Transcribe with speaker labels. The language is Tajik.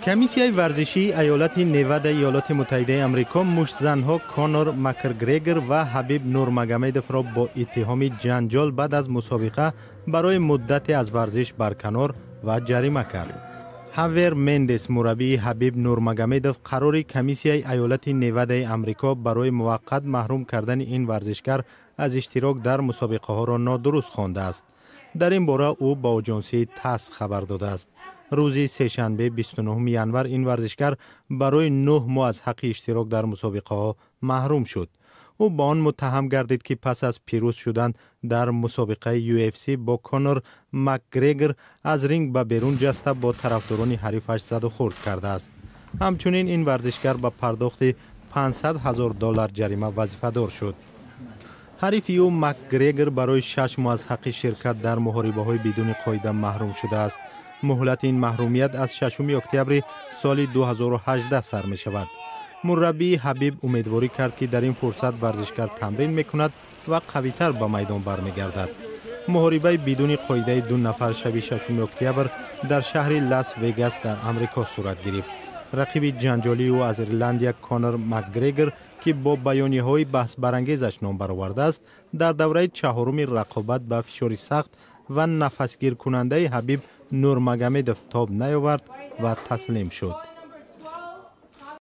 Speaker 1: Комиссияи варзишии иёлати Невадаи Иёлоти Муттаҳидаи Амрико муштзанҳо Конор Макгрегор ва Ҳабиб Нурмагомедовро бо иттиҳоми ҷанҷол баъд аз мусобиқа барои муддате аз варзиш барканор ва ҷарима кард. Ҳавер Мендес, мураббии Ҳабиб Нурмагомедов, қарори комиссияи иёлати Невадаи Амрико барои муваққат маҳрум кардани ин варзишгар аз иштирок дар мусобиқаҳоро нодуруст хондааст. Дар ин бора ӯ ба оҷонсии ТАСС хабар додааст. Рӯзи сешанбе, 29 январ, ин варзишгар барои 9 моҳ аз ҳаққи иштирок дар мусобиқаҳо маҳрум шуд. Ӯ ба он муттаҳам гардид, ки пас аз пирӯз шудан дар мусобиқаи UFC бо Конор Макгрегор аз ринг ба берун ҷаста, бо тарафдорони ҳарифаш задухӯрд кардааст. Ҳамчунин ин варзишгар ба пардохти 500 ҳазор доллар ҷарима вазифадор шуд. Ҳарифи ӯ Макгрегор барои 6 моҳ аз ҳаққи ширкат дар муҳорибаҳои бидуни қоида маҳрум шудааст. Муҳлати ин маҳрумият аз 6 октябри соли 2018 сар мешавад. Мураббии Ҳабиб умедворӣ кард, ки дар ин фурсат варзишгар тамрин мекунад ва қавитар ба майдон бармегардад. Муҳорибаи бидуни қоидаи ду нафар шаби 6 октябр дар шаҳри Лас Вегас дар Амрико сурат гирифт. Рақиби ҷанҷолии ӯ аз Ирландия, Конор Макгрегор, ки бо баёнияҳои баҳсбарангезаш ном баровардааст, дар давраи чаҳоруми рақобат ба фишори сахт ва нафасгиркунандаи Ҳабиб Нурмагомедов тоб наёвард ва таслим шуд.